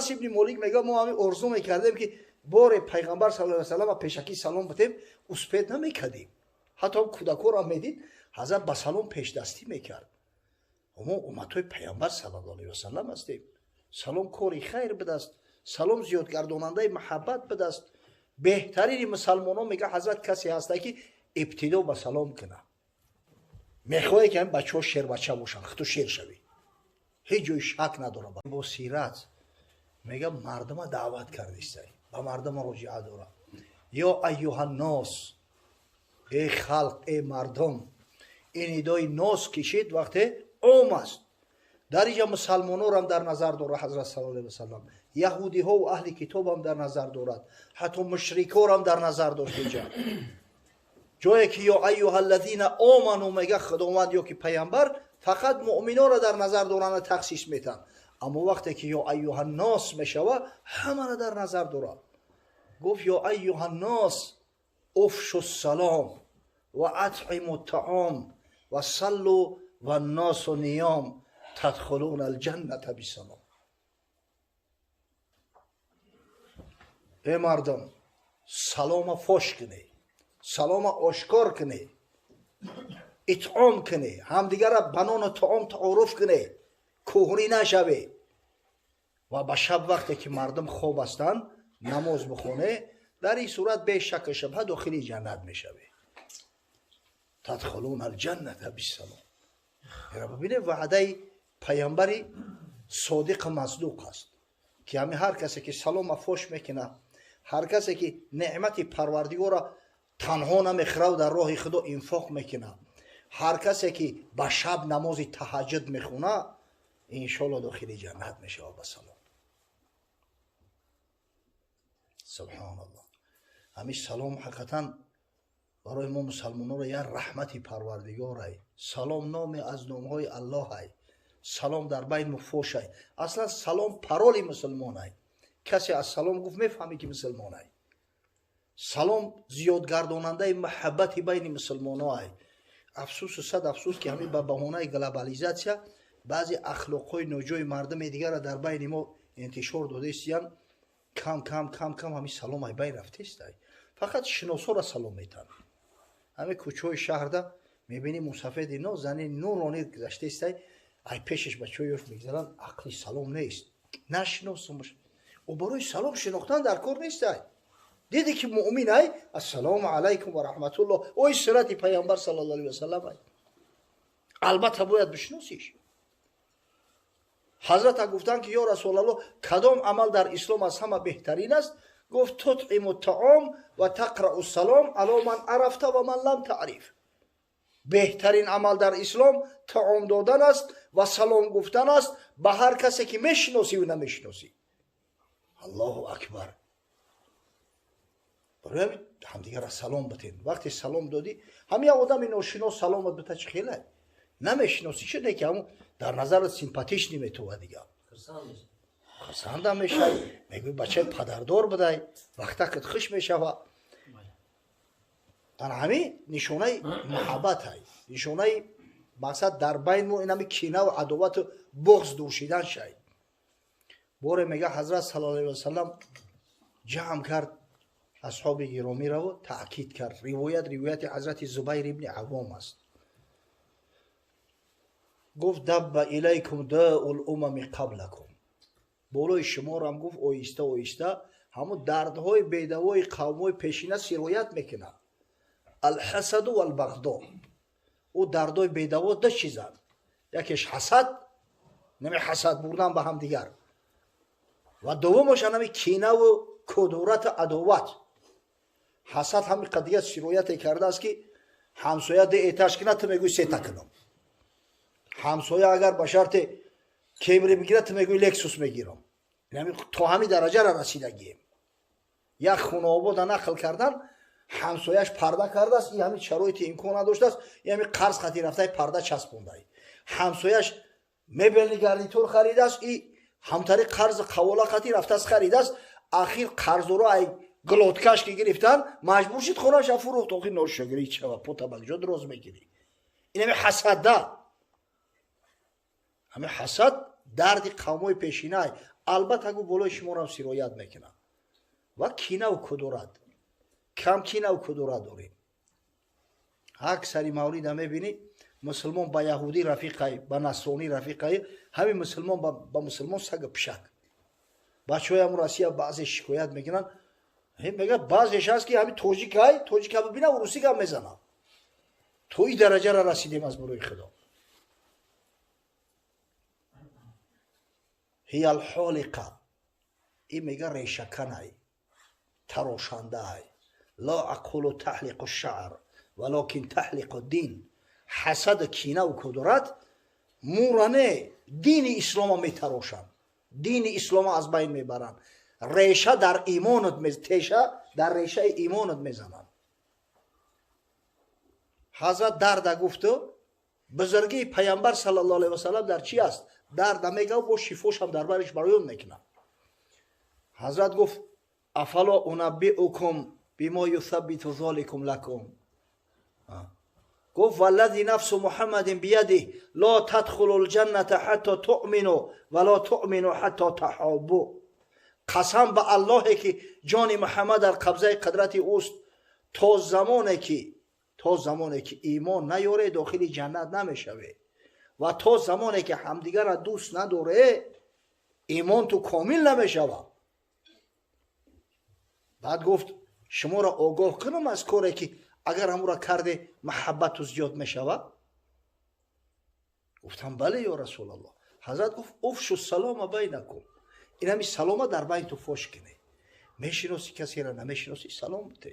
Анас ибни Молик мега, мо ҳамин орзу мекардем, ки боре пайғамбар саллаллоҳу алайҳи васаллам пешакӣ салом битем, успед намекардем. Ҳатто кӯдакҳоро медид, ҳазрат ба салом пешдастӣ мекард. Мо умматҳои пайғамбар саллаллоҳу алайҳи васаллам ҳастем. Салом кори хайр будааст, салом зиёдгардонандаи муҳаббат будааст. Беҳтарини мусалмонон, мега ҳазрат, касе ҳаста, ки ибтидо ба салом кунад. Мехоҳе, ки ҳамин бачаҳо шербача бошанд, худту шер шавӣ, ҳеҷ ҷои шак надорам. Бо сират мега, мардума даъват кардистай, ба мардум муроҷиат дорад: ё айюҳаннос, эй халқ, эй мардум. Ин нидои нос кишид, вақте ом аст. Дар инҷа мусалмонорам дар назар дорад ҳазрат саллаллоҳу алайҳи васаллам, яҳудиҳову аҳли китобам дар назар дорад, ҳатто мушрикорам дар назар дошт. Инҷа ҷое ки ё айюҳаллазина оману мега Худованд ё ки пайғамбар, фақат муъминонро дар назар доранд, тахсис метаҳанд. Аммо вақте ки ё айюҳаннос мешава, ҳамаро дар назар дорад. Гуфт: ё айюҳаннос, уфшу салом ва атъиму таом ва саллу ванносу ниём тадхулуна алҷанната бисалом. Эй мардум, салома фош кунед, салома ошкор кунед, итъом кунед, ҳамдигарро ба нону таом таоруф кунед, кӯҳрӣ нашавед ва ба шаб, вақте ки мардум хоб ҳастанд, намоз бихонед. Дар ин сурат бе шаку шубҳа дохили ҷаннат мешавед. Тадхулуна алҷанната бисалом. Бибинед, ваъдаи пайғамбари содиқу масдуқ аст, ки ҳамин ҳар касе ки салома фош мекунад, ҳар касе ки неъмати Парвардигорро танҳо намехӯраву дар роҳи Худо инфоқ мекунад, ҳар касе ки ба шаб намози таҳаҷҷуд мехонад, иншоалло дохили ҷаннат мешавад ба салом. Субҳоналлоҳ. Ҳамин салом ҳақиқатан барои мо мусалмононро як раҳмати Парвардигорай. Салом номе аз номҳои Аллоҳай. Салом дар байн муфошай. Аслан салом пароли мусулмонай. Касе аз салом гуфт, мефаҳмӣ, ки мусулмонай. Салом зиёдгардонандаи муҳаббати байни мусулмоноай. Афсӯсу сад афсӯс, ки ҳамин ба баҳонаи глобализатсия баъзе ахлоқҳои ноҷои мардуми дигарро дар байни мо интишор додаистиянд. Кам кам кам кам ҳамин салом ай байн рафтаистай. Фақат шиносоро салом метаҳанд. Ҳамин кӯчаҳои шаҳрда мебинӣ, мусафеди нозани нуронӣ гузаштаистай, ай пешаш бачаҳои ёш мегузаранд, ақли салом нест, нашиносумш. Ӯ барои салом шинохтан дар кор нестай. Диде, ки муъмин ай, ассалому алайкум ва раҳматуллоҳ. Ой, сирати пайғамбар саллаллоҳу алайҳи васаллам ай, албатта бояд бишиносиш. Ҳазрата гуфтанд, ки ё Расулаллоҳ, кадом амал дар ислом аз ҳама беҳтарин аст? Гуфт: тутъиму таом ва тақрау салом ало ман арафта ва ман лам таъриф. Беҳтарин амал дар ислом таом додан аст ва салом гуфтан аст ба ҳар касе, ки мешиносиву намешиносӣ. Аллоҳу акбар! Барои ҳамин ҳамдигарро салом битен. Вақте салом додӣ, ҳам як одами ношинос саломат бита, чӣ хелай? Намешиносӣ шуде, ки ҳамун дар назарат симпатичный метова, дига хурсандам мешавӣ, мегӯӣ, бачаи падардор будай, вақтакат хуш мешава. Ана ҳамин нишонаи муҳаббатай, нишонаи мақсад дар байни мо инами кинаву адовату буғз дур шидан шай. Боре, мега, ҳазрат саллаллоҳу алайҳи васаллам ҷамъ кард асҳоби гиромираву таъкид кард. Ривоят ривояти ҳазрати Зубайр ибни Авом аст. Гуфт: дабба илайкум даул умами қаблакум. Болои шуморам, гуфт, оҳиста оҳиста ҳамун дардҳои бедавои қавмҳои пешина сироят мекунад: алҳасаду валбағдо. Ӯ дардҳои бедаво ду чизанд: якеш ҳасад, нами ҳасад бурдан ба ҳамдигар, ва дуввумаш ҳанами кинаву кудурату адоват. Ҳасад ҳами қадия сирояте кардааст, ки ҳамсоя ду этаж кунад, ту мегӯй, сета кунам. Ҳамсоя агар ба шарте Кемри бигирад, ту мегӯй, Лексус мегирам. То ҳамин дараҷара расидагием. Як хунобода нақл кардан, ҳамсояш парда кардааст, и ҳамин шароити имкон надоштааст, и ҳамин қарз хати рафтаи парда часпондай. Ҳамсояш мебельный гарнитур харидааст, и ҳамтари қарзи қавола хати рафтааст, харидааст. Ахир қарздоро ай глоткаш ки гирифтан, маҷбур шид, хонаша фурӯхт. Охир ношагирӣ чава, потабакҷо дроз мегирӣ. Инами ҳасада, ҳамин ҳасад дарди қавмҳои пешинай. Албатта гуфт болои шуморо сироят мекунад. Ва кинаву кудурат. Кам кинаву кудурат дорем. Аксари маврида мебинӣ мусулмон ба яҳудӣ рафиқай, ба насронӣ рафиқай, ҳамин мусулмон ба мусулмон сага пишак. Бачаҳои ҳамун Россия баъзе шикоят мекунанд, мегӯяд баъзеш ҳаст ки ҳамин тоҷикай, тоҷика бибина русӣ гап мезанад. То ин дараҷаро расидем аз барои Худо. Ҳия алҳолиқа, ин мега решаканай, тарошандаай. Ла ақулу таҳлиқу шаър, валокин таҳлиқу дин. Ҳасаду кинаву кудурат мура не, дини ислома метарошанд, дини ислома аз байн мебаранд. Реша дар имонат, теша дар решаи имонат мезананд. Ҳазрат дарда гуфту бузургии пайғамбар саллаллоҳу алайҳи васаллам дар чи аст? Дарда мегав бо шифошам дар бариш бароён мекунад. Ҳазрат гуфт афало унаббиукум бимо юсаббиту золикум лакум. Гуфт валлази нафсу муҳаммадин биядиҳ ло тадхулу лҷанната ҳатто туъмину ва ло туъмину ҳатто таҳоббу. Қасам ба Аллоҳе ки ҷони Муҳаммад дар қабзаи қадрати ӯст, то замоне ки имон наёре дохили ҷаннат намешаве ва то замоне ки ҳамдигарро дӯст надоре имон ту комил намешавад. Баъд гуфт шуморо огоҳ кунам аз коре ки агар ҳамура карде маҳаббату зиёд мешавад. Гуфтам бале ё Расулаллоҳ. Ҳазрат гуфт уфшу салома байнакум, ин ҳами салома дар байн ту фош кунӣ. Мешиноси касеро, намешиноси салом бите.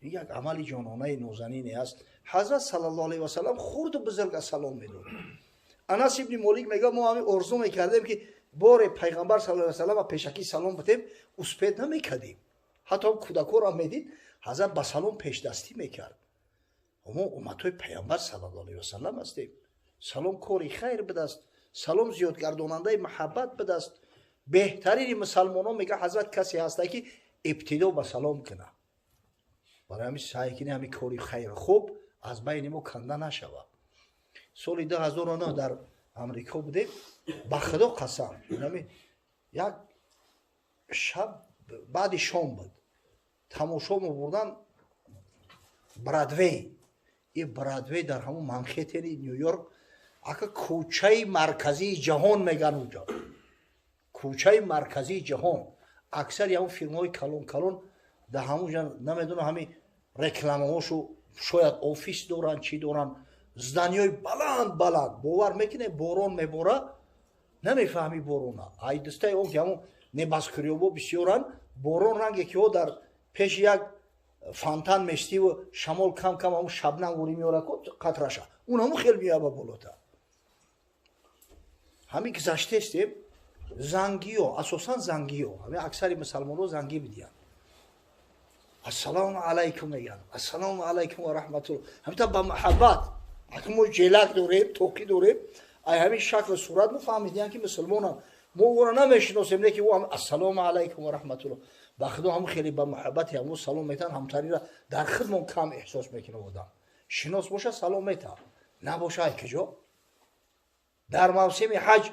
Ин як амали ҷононаи нозанине аст. Ҳазрат саллаллоҳу алайҳи васаллам хурду бузурга салом медод. Анас ибни Молик мегӯяд мо ҳамин орзу мекардем ки боре пайғамбар саллаллоҳу алайҳи васаллам пешакӣ салом битем, успед намекардем. Ҳатто кӯдакҳоро медид, ҳазрат ба салом пешдастӣ мекард. Мо умматҳои пайғамбар саллаллоҳу алайҳи васаллам ҳастем. Салом кори хайр будааст, салом зиёдгардонандаи маҳаббат будааст. Беҳтарини мусалмонон мегӯяд ҳазрат касе ҳаста ки ибтидо ба салом кунад. Барои ҳамин саъй кунем ҳамин кори хайр хуб аз байни мо канда нашавад. Соли 2009 дар Амрико будем, ба Худо қасам, як шаб баъди шом буд, тамошо мебурдан Бродвей. Ин Бродвей дар ҳамон Манхеттени Нью-Йорк, ака кӯчаи марказии ҷаҳон мегӯянд унҷо. Кӯчаи марказии ҷаҳон. Аксари ҳамон фирмаҳои калон калон дар ҳамон ҷа намедонам ҳамин рекламаҳошу шояд офис доранд, чӣ доранд, зданиҳои баланд баланд. Бовар мекунед, борон мебора, намефаҳми борона. Ай дастаи он ки ҳамон небоскрёбо бисёранд, борон ранге ки ҳо дар пеши як фонтан мештиву шамол кам кам ҳамон шабнам вури меорад қатраша, он ҳамон хел меяба болота. Ҳамин гузаштестем зангиё, асосан зангиё, ҳамин аксари мусалмонҳо зангӣ бидиҳанд. Ассалому алайкум мегӯянд, ассалому алайкум ва раҳматуллоҳ. Ҳамин ба маҳаббат. Ака мо ҷелак дорем, тоқӣ дорем, ай ҳамин шаклу сурат мо фаҳмидем ки мусалмонам. Мо ӯро намешиносем, не ки ӯ ассалому алайкум ва раҳматуллоҳ. Ба Худо ҳамон хеле ба муҳаббати ҳамон салом метаҳанд, ҳамтариро дар худмон кам эҳсос мекунад одам. Шинос боша салом метаҳад, набоша ай куҷо? Дар мавсими ҳаҷ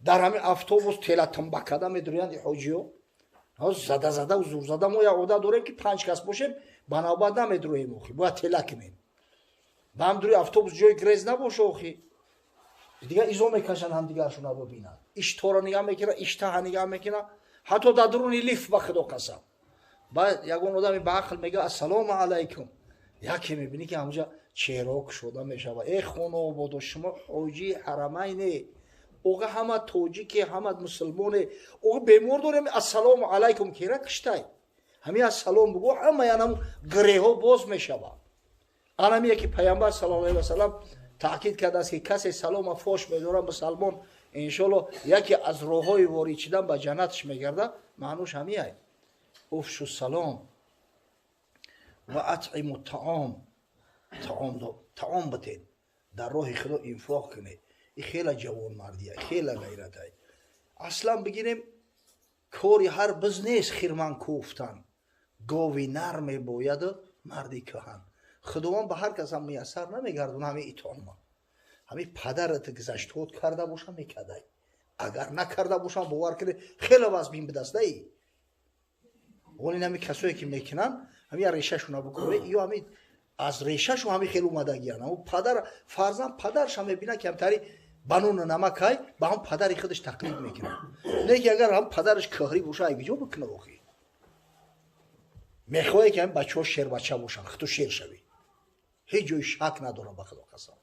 дар ҳамин автобус телатамбакада медуриянд ҳоҷиё. Зада зада зур зада мо як одат дорем ки 5 кас бошем ба навбат намедуроем, охи бояд тела кунем. Ба ҳам дури автобус ҷои грез набоша, охи дигар изо мекашанд ҳамдигаршона бибинанд. Иштора нигаҳ мекунад, иштаҳа нигаҳ мекунад, ҳатто дар дуруни лифт ба Худо қасам. Баъд ягон одами ба ақл мегӯяд ассалому алайкум, яке мебинӣ ки ҳамонҷа чеҳраҳо кушода мешавад. Э хонободо, шумо ҳоҷии ҳарамайне, оға ҳама тоҷике, ҳама мусулмоне, оға бемор дорем, ассалому алайкум кера киштай. Ҳамин ассалом бугӯ, ҳама янам гиреҳо боз мешавад. Анамие ки пайғамбар саллаллоҳу алайҳи васаллам таъкид кардааст ки касе салома фош медорад мусалмон, иншоалло яке аз роҳҳои ворид шудан ба ҷаннатш мегардад. Маънош ҳамиай. Уфшу салом ва атъиму таом, таом битед, дар роҳи Худо инфоқ кунед. Ин хеле ҷавонмардия, хеле ғайратай. Аслан бигирем кори ҳар биз нест хирман кӯфтан, гови нар мебояду марди кӯҳан. Худованд ба ҳар касам муяссар намегардонад ҳамин итома. Ҳамин падарат гузаштҳот карда боша мекардай. Агар накарда бошам, бовар кунед, хеле вазбин бидастаи. Вале ҳами касое ки мекунанд, ҳами решашуна бикунед, ё ҳами аз решашу ҳами хел омадагиян. Падар, фарзанд падарша мебинад, ки ҳамтари ба нону намакай, ба ҳам падари худаш тақлид мекунад. Не ки агар ҳам падараш кӯҳрӣ боша, ай куҷо бикунад охи? Мехоҳе ки ҳами бачаҳо шербача бошанд, худту шер шавӣ. Ҳеҷ ҷои шак надорам, ба Худо қасам.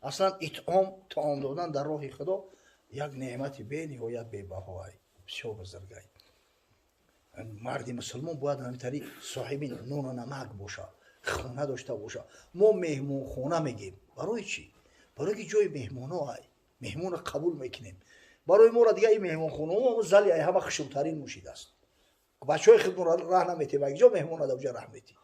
Аслан итъом, таом додан дар роҳи Худо як неъмати бениҳоят бебаҳоай, бисёр бузургай. Марди мусулмон бояд ҳамитари соҳиби нону намак бошад, хона дошта бошад. Мо меҳмонхона мегем. Барои чӣ? Барои ки ҷои меҳмоно ай, меҳмонро қабул мекунем. Барои моро дига ин меҳмонхонао зали ай ҳама хушрӯтарин мушид аст. Бачаҳои худмонро раҳ наметем, ҷо меҳмон ада уҷа раҳ метем.